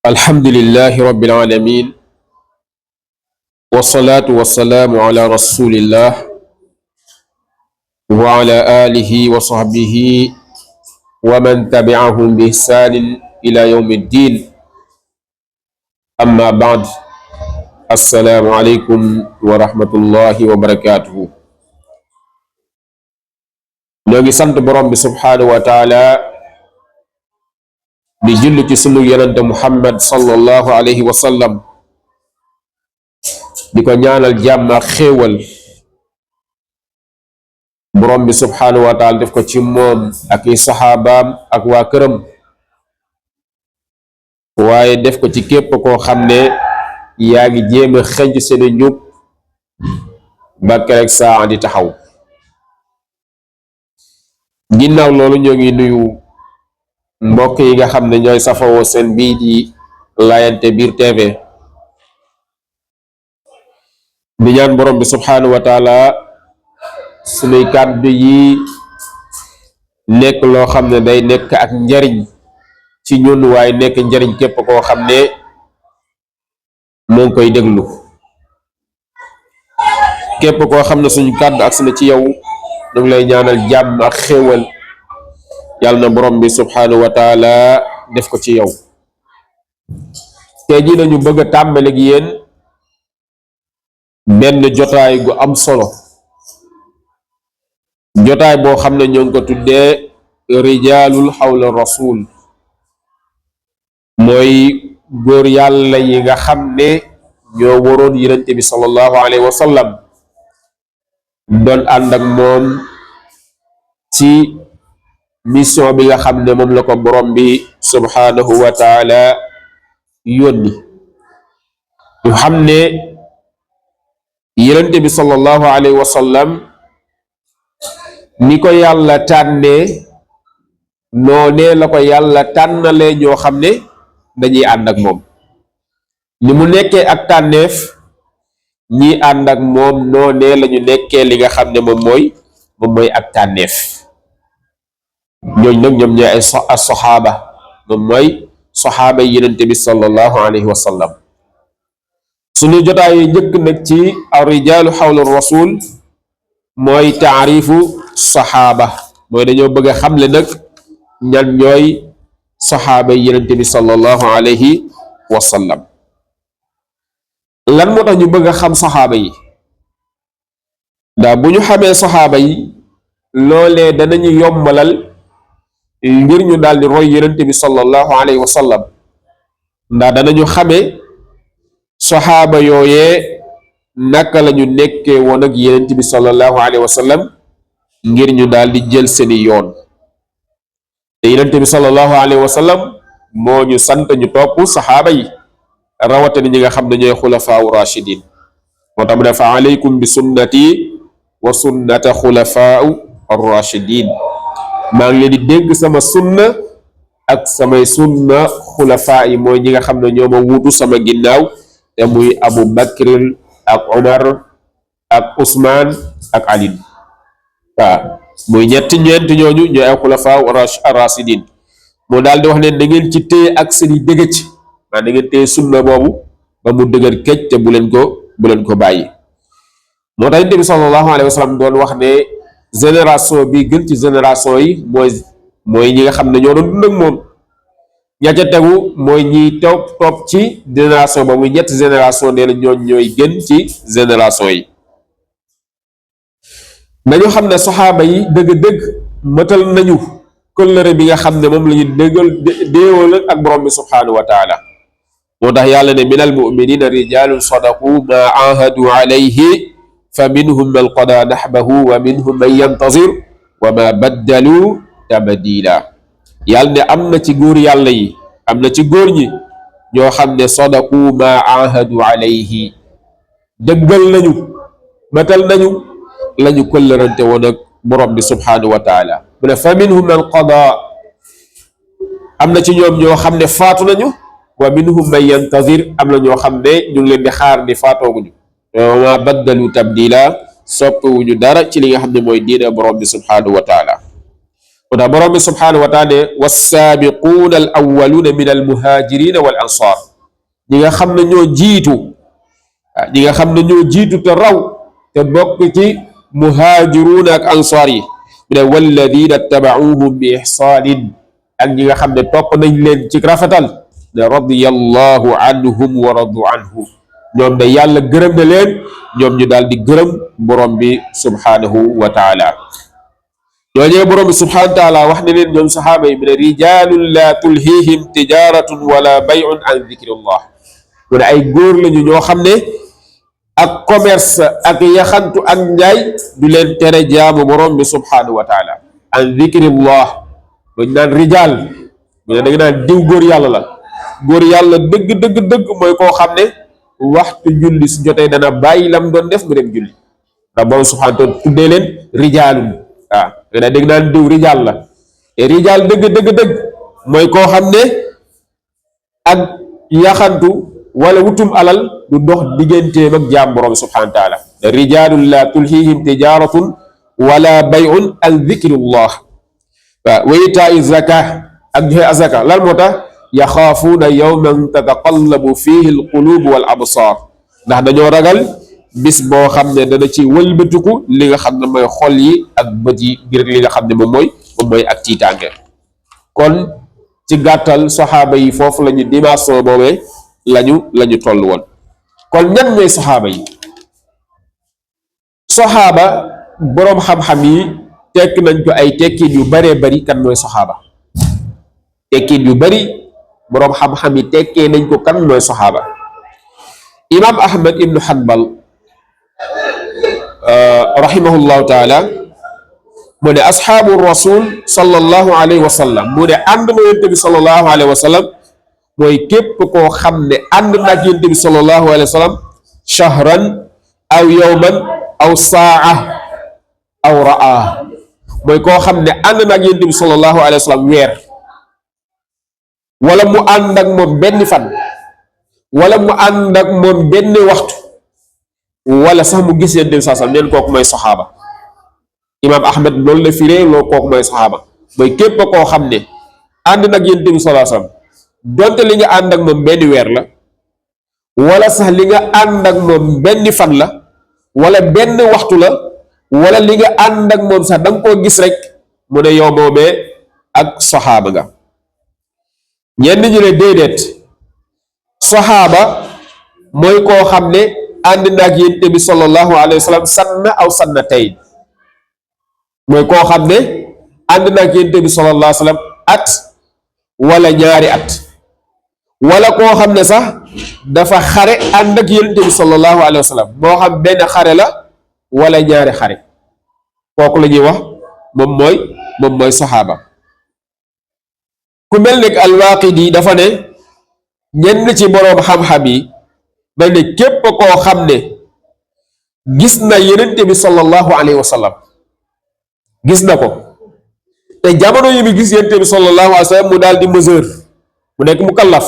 alhamdulillahi rabbil alamin wasalaatu wasalaamu ala rasulillah wa ala alihi wa sahbihi wa man tabi'ahum bi ihsanin ila yawmi ddin amma ba'd. assalaamu aleykum wa rahmatullahi wa barakatuhu. ñoo ngi sant borom bi subhaanahu wa taala di julli ci sunu yonente muhammad sallallahu alayhi wa sallam, di ko ñaanal jàmm ak xéewal borom bi subhaanahu wa taala def ko ci moom ak i saxaabaam ak waa këram, waaye def ko ci képp koo xam ne yaa ngi jéem a xënc seeni njub ba kerek saa di taxaw. ginnaaw loolu ñoo ngi nuyu mbokk yi nga xam ne ñooy safawoo seen bii di Laayante Biir TV, di ñaan borom bi subhaanahu wa taala sunuy kàddu yi nekk loo xam ne day nekk ak njariñ ci ñun, waaye nekk njariñ képp koo xam ne moo ngi koy déglu. képp koo xam ne suñu kàddu ak na ci yow ñu ngi lay ñaanal jàmm ak xéewal, yàlla na borom bi subhaanahu wa taala def ko ci yow. tey jii nañu bëgg a tàmbali ak yéen benn jotaay gu am solo, jotaay boo xam ne ñoo ngi ko tuddee rijaalul xawla rasul, mooy góor yàlla yi nga xam ne ñoo waroon yonent bi sallallahu alayhi wa sallam, doon ànd ak moom ci mission bi nga xam ne moom la ko borom bi subhaanahu wa taala yónni. ñu xam ne yonent bi sallallahu alayhi wa sallam ni ko yàlla tànnee noonee la ko yàlla tànnalee ñoo xam ne dañuy ànd ak moom. ni mu nekkee ak tànneef ñi ànd ak moom noonee lañu nekkee li nga xam ne moom mooy ak tànneef. ñooñ nag ñoom ñooy ay saxaaba, moom mooy saxaaba yi yonent bi sallallahu alayhi wa sallam. suñu jotaay yi njëkk nag ci ar-rijaalu xawla rasul mooy taarifu saxaaba, mooy dañoo bëgg a xamle nag ñan ñooy saxaaba yi yonent bi sallallahu alayhi wa sallam. lan moo tax ñu bëgg a xam saxaaba yi? ndax bu ñu xamee saxaaba yi loolee danañu yombalal ngir ñu daal di roy yonent bi sallallahu alayhi wa sallam, ndax danañu xamee saxaaba yooyee naka la ñu nekkee woon ak yonent bi sallallahu alayhi wa sallam ngir ñu daal di jël seeni yoon. te yonent bi sallallahu alayhi wa sallam moo ñu sant ñu topp saxaaba yi, rawatina ñi nga xam ne ñooy xulafaawu rashidin. moo tax mu ne fa alaykum bi sunnati wa sunnata xulafaau ar-rashidin, maa ngi leen di dégg sama sunna ak samay sunna xulafaa yi, mooy ñi nga xam ne ñoo ma wuutu sama ginnaaw, te muy Abu Bakr ak Omar ak Usmaan ak Ali. waaw muy ñeent ñooñu ñooy ay xulafaawu ar-rashidin. moo daal di wax ne da ngeen ci téye ak seen i dëgg ci, maa da ngeen téye sunna boobu ba mu dëgër këj te bu leen ko bàyyi. moo tax Yonent bi sallallahu alayhi wa sallam doon wax ne génération bi gën ci génération yi mooy ñi nga xam ne ñoo doon dund ak moom. ña ca tegu mooy ñiy topp ci génération ba muy ñetti génération, nee na ñooy gën ci génération yi. nañu xam ne saxaaba yi dëgg-dëgg mëtal nañu kóllëre bi nga xam ne moom la ñu déewal ak borom bi subhaanahu wa taala. moo tax yàlla ne minal muminina rijalun sadaqu ma ahadu alayhi fa minhum man qada nahbahu wa minhum man yantazir wa ma baddalu tabdila. yàlla ne am na ci góor yàlla yi, am na ci góor ñi ñoo xam ne sadaqu ma ahadu alayhi, dëggal nañu matal nañu lañu kóllërante woon ak borom bi subhaanahu wa taala. mu ne fa minhum man qada, am na ci ñoom ñoo xam ne faatu nañu, wa minhum man yantazir, am na ñoo xam ne ñu ngi leen di xaar ni faatooguñu. wa ma baddalu tabdila, soppiwuñu dara ci li nga xam ne mooy diine borom bi subhaanahu wa taala. moo tax borom bi subhanahu wa taala ne wassaabiquuna al awwaluuna min al muhaajirina wal ansaar ñi nga xam ne ñoo jiitu ñi nga xam ne ñoo jiitu te raw te bokk ci muhaajiruuna ak ansaar yi mu ne walladina tabauhum bi ihsaanin ak ñi nga xam ne topp nañ leen ci rafetal ne radiyallahu anhum wa radu anhu ñoom de yàlla gërëm na leen ñoom ñu daal di gërëm borom bi subhanahu wa taala ñooñee borom bi subhanahu wa taala wax ne leen ñoom saxaaba yi mu ne rijalun la tulhihim tijaratun wala bay'un an dhikrillah mu ne ay góor lañu ñoo xam ne ak commerce ak yaxantu ak njaay du leen tere jaamu borom bi subhanahu wa taala an dhikrillah bañ naan rijal mu ne da nga naan diw góor yàlla la góor yàlla dëgg dëgg dëgg mooy koo xam ne waxtu julli su jotee dana bàyyi lam doon def mu dem julli ndax borom subhanahu wa taala tuddee leen rijaalun waaw da dégg naan diw rijaal la te rijaal dëgg dëgg dëgg mooy koo xam ne ak yaxantu wala wutum alal du dox digganteem ak jaam borom subhanahu wa taala rijaalun la tulhihim tijaratun wala bay'un an dhikrillah waaw wa itaa'i zaka ak joxe azaka lan moo tax yaxaafuuna yawman tataqallabu fihi alqulub wal absar ndax dañoo ragal bis boo xam ne dana ci wëlbatiku li nga xam ne mooy xol yi ak bët yi ngir li nga xam ne moom mooy ak tiitaange kon ci gàttal saxaaba yi foofu la ñu dimension boobee lañu toll woon kon ñan ñooy saxaaba yi saxaaba boroom xam-xam yi tekk nañ ko ay tekkiin yu baree bari kan mooy saxaaba tekkiin yu bari boroom xam-xam yi tekkee nañ ko kan mooy saxaaba imam ahmad ibnu hanbal rahimahullahu taala mu ne asxaabu rasul sallallahu alayhi wa sallam mu ne ànd na yonent bi sallallahu alayhi wa sallam mooy képp koo xam ne ànd na ak yonent bi sallallahu alayhi wa sallam shahran aw yawman aw saa aw raa mooy koo xam ne ànd na ak yonent bi sallallahu alayhi wa sallam weer wala mu ànd ak moom benn fan wala mu ànd ak moom benn waxtu wala sax mu gis yonent bi sallallahu alayhi wa sallam neen kooku mooy saxaaba imaam ahmed loolu la firee loolu kooku mooy saxaaba mooy képp koo xam ne ànd nag yonent bi sallallahu alayhi wasallam donte li nga ànd ak moom benn weer la wala sax li nga ànd ak moom benn fan la wala benn waxtu la wala li nga ànd ak moom sax da nga koo gis rek mu ne yow moomee ak saxaaba nga ñenn ñu ne déedéet saxaaba mooy koo xam ne ànd nag yonent bi sallallahu alayhi wasallam sanna aw sannatayn mooy koo xam ne ànd na ak yonent bi sallallahu alayhi wa sallam at wala ñaari at wala koo xam ne sax dafa xare ànd ak yonent bi sallallahu alayhi wa sallam moo xam benn xare la wala ñaari xare kooku la ñuy wax moom mooy saxaaba ku mel ne al-Waaqidi dafa ne ñenn ci boroom xam-xam yi dañ ne képp koo xam ne gis na yonent bi sallallahu alayhi wa sallam gis na ko te jamono yi mi gis yonent bi sallallahu alayhi wa sallam mu daal di mesure mu nekk mu kallaf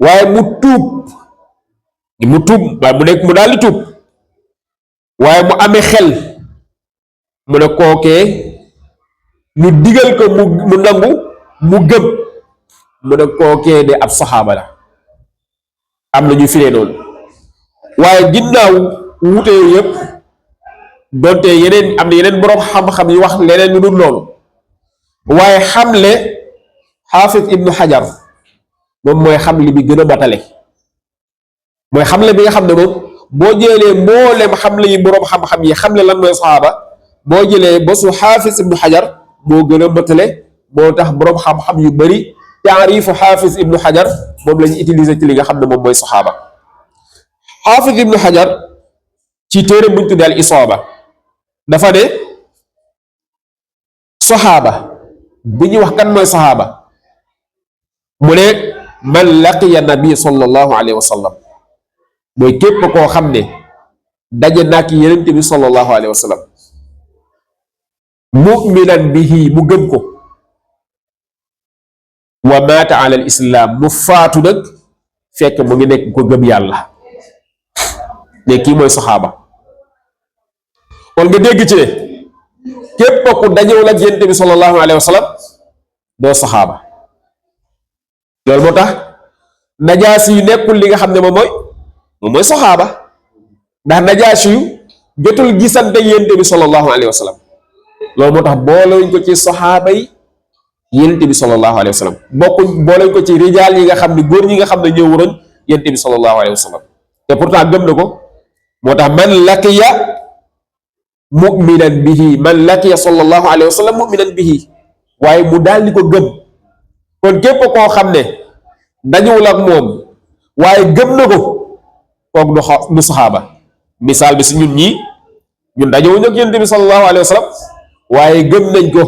waaye mu tuub waaye mu nekk mu daal di tuub waaye mu amee xel mu ne kookee ñu digal ko mu nangu mu gëm mu ne kookee de ab saxaaba la am na ñu firee noonu waaye ginnaaw wuute yooyu yëpp donte yeneen am na yeneen boroom xam-xam yi wax leneen lu dul loolu waaye xamle xaafis ibnu xajar moom mooy xamle bi gën a batale mooy xamle bi nga xam ne moom boo jëlee mboolem xamle yi boroom xam-xam yi xamle lan mooy saxaaba boo jëlee bosu xaafis ibnu xajar moo gën a batale moo tax boroom xam-xam yu bari taarifu xaafis ibnu xajar moom la ñu utiliser ci li nga xam ne moom mooy saxaaba xaafis ibnu xajar ci téere buñ tuddee al isaaba dafa ne saxaaba bu ñuy wax kan mooy saxaaba mu ne man laqiya nabi sallallahu alayhi wa sallam mooy képp koo xam ne daje nak yonent bi sallallahu alayhi wa sallam mu'minan bihi mu gëm ko wa maata ala al islam mu faatu nag fekk mu ngi nekk ko gëm yàlla ne kii mooy saxaaba kon nga dégg ci ne képp ku dajewul ak yonent bi sallallahu alayhi wa sallam doo saxaaba. loolu moo tax Najaasi yu nekkul li nga xam ne moom mooy saxaaba, ndax Najaasi yu jotul gisante yonent bi sallallahu alayhi wa sallam. loolu moo tax boolewuñ ko ci saxaaba yi yonent bi sallallahu alayhi wa sallam, boolewuñ ko ci rijaal yi nga xam ne góor ñi nga xam ne ñoo waroon yonent bi sallallahu alayhi wa sallam. te pourtant gëm na ko. moo tax man laqiya mu'minan bihi, man laqiya sallallahu alayhi wa sallam mu'minan bihi, waaye mu daal di ko gëm. kon képp koo xam ne dajewul ak moom waaye gëm na ko kooku du saxaaba. misaal bi si ñun dajewuñu ak yonent bi sallallahu alayhi wa sallam waaye gëm nañ ko,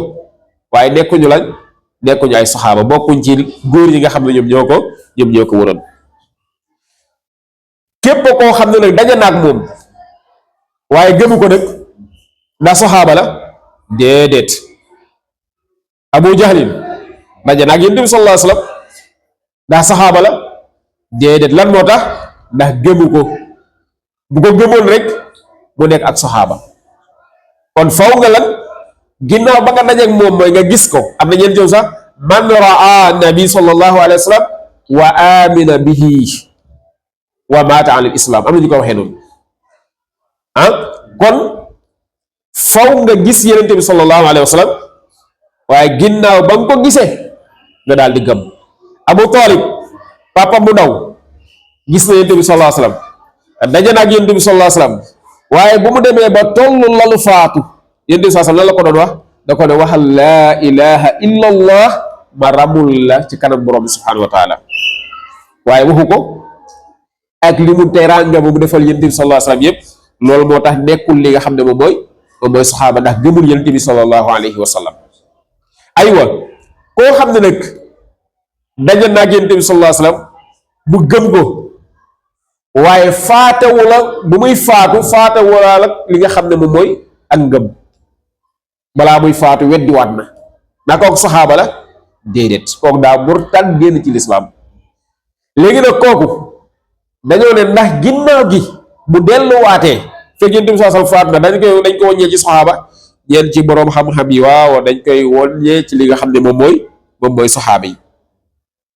waaye nekkuñu ay saxaaba, bokkuñ ci góor yi nga xam ne ñoom ñoo ko waroon. képp koo xam ne nag daje na ak moom waaye gëmu ko nag ndax saxaaba la déedéet. Abu Jahlin daje na ak yonent bi sallallahu alayhi wa sallam ndax saxaaba la déedéet. lan moo tax? ndax gëmu ko. bu ko gëmoon rek mu nekk ak saxaaba. kon faw nga lan ginnaaw ba nga dajeeg moom mooy nga gis ko. am na ñeen jëw sax man raa nabi sallallahu alayhi wa sallam wa amina bihi wa maata ala islam, am na ñu ko waxee noonu. kon faw nga gis yonent bi sallallahu alayhi wa sallam waaye ginnaaw ba nga ko gisee nga daal di gëm. Abu Talib papa bu ndaw gis na yonent bi sallallahu alayhi wa sallam, daje na ak yonent bi sallallahu alayhi wa sallam, waaye bu mu demee ba tollu lalu faatu yonent bi sallallahu alayhi wa sallam lan la ko doon wax? da ko ne waxal laa ilaha illa allah ma ramul la ci kanam borom bi subhanahu wa taala. waaye waxu ko ak li mu teraanga bu mu defal yonent bi sallallahu alayhi wa sallam yëpp. loolu moo tax nekkul li nga xam ne moom mooy saxaaba, ndax gëmul yonent bi sallallahu alayhi wa sallam. aywa koo xam ne nag daje na ak yonent bi sallallahu alayhi wa sallam bu gëm ko waaye faatewu la bu muy faatewu la li nga xam ne moom mooy ak ngëm, balaa muy faatu weddiwaat na kooku saxaaba la déedéet. kooku daa murtad génn ci lislaam. léegi nag kooku dañoo ne ndax ginnaaw gi bu delluwaatee fekk yonent bi sallallahu alayhi wa sallam faatu na dañ ko wàññee ci saxaaba. ñeen ci boroom xam-xam yi waaw dañ koy wàññee ci li nga xam ne moom mooy saxaaba yi.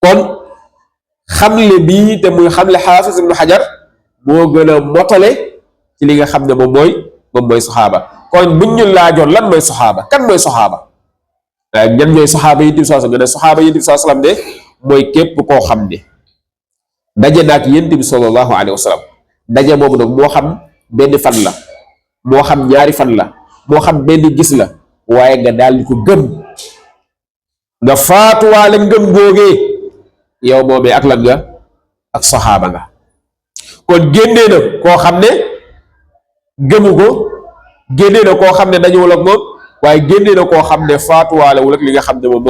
kon xamle bii te muy xamle xaafis ibnu xajar moo gën a motale ci li nga xam ne moom mooy saxaaba. kon buñ ñu laajoon lan mooy saxaaba, kan mooy saxaaba, ñan ñooy saxaaba yi sallallahu alayhi wa sallam, nga ne saxaaba yi sallallahu alayhi wa sallam de mooy képp koo xam ne daje na ak yonent bi sallallahu alayhi wa sallam. daje boobu nag moo xam benn fan la, moo xam ñaari fan la, moo xam benn gis la, waaye nga daal di ko gëm, nga faatuwaale ngëm googee, yow moomee ak lan nga ak saxaaba nga. kon génnee na koo xam ne gëmu ko, génnee na koo xam ne dañuwul ak moom, waaye génnee na koo xam ne faatuwaalewul ak li nga xam ne moom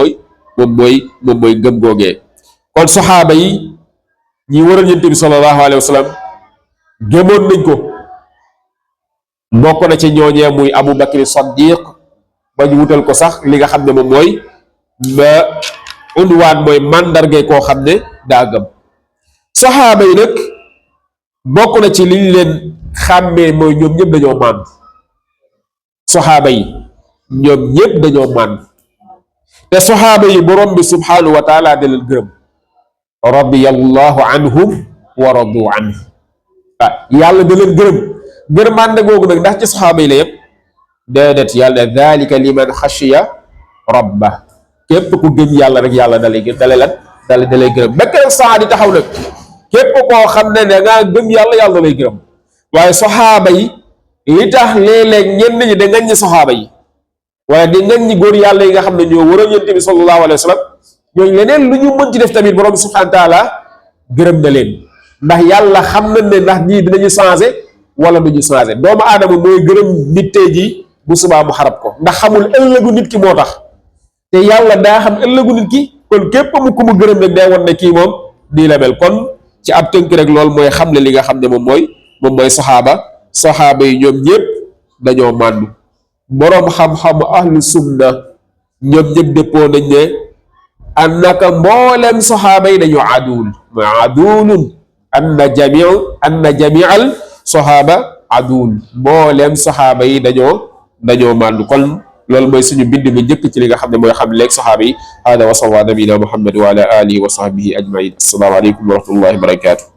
mooy ngëm googee. kon saxaaba yi ñi waroon yonent bi sallallahu alayhi wa sallam gëmoon nañ ko. bokk na ci ñooñee muy Abu Bakri Saddiq ba ñu wutal ko sax li nga xam ne moom mooy ba unwaan mooy màndarge koo xam ne daa gëm. saxaaba yi nag bokk na ci liñ leen xàmmee mooy ñoom ñëpp dañoo mànd. saxaaba yi ñoom ñëpp dañoo mànd te saxaaba yi borom bi subhanahu wa taala da leen gërëm. radiyallahu anhum wa radu anhu. yàlla da leen gërëmande googu nag ndax ci saxaaba yi la yëpp déedéet. yàlla ne dalika liman xashiya rabba, képp ku gëm yàlla rek yàlla dalay gërëm. bekk nag saa di taxaw nag képp koo xam ne da ngaa gëm yàlla lay gërëm. waaye saxaaba yi li tax léeg-léeg ñenn ñi da ngañ ñi saxaaba yi waaye di ngañ ñi góor yàlla yi nga xam ne ñoo waroon yonent bi sallallahu alayhi wa sallam, ñooñu leneen lu ñu mën ci def tamit borom subhanahu wa taala gërëm na leen. ndax yàlla xam nañ ne ndax ñii dinañu changé wala du ñu changé. doomu aadama mooy gërëm nit tey jii bu subaa mu xarab ko, ndax xamul ëllëgu nit ki moo tax. te yàlla daa xam ëllëgu nit ki, kon képp ku mu gërëm rek day won ne kii moom nii la mel. kon ci ab tënk rek loolu mooy xamle li nga xam ne moom mooy saxaaba yi ñoom ñëpp dañoo màndu. boroom xam-xam ahlu sunna ñoom ñëpp dëppoo nañ ne annaka mboolem saxaaba yi dañoo aduul mooy aduulun anna jamial saxaaba aduul, mboolem saxaaba yi dañoo màndu. kon loolu mooy suñu bind bu njëkk ci li nga xam ne mooy xam leeg saxaaba yi hada wa sallallahu nabina muhammad wa ala alihi wa sahbihi ajmain assalaamu aleykum wa rahmatullahi wa barakatuh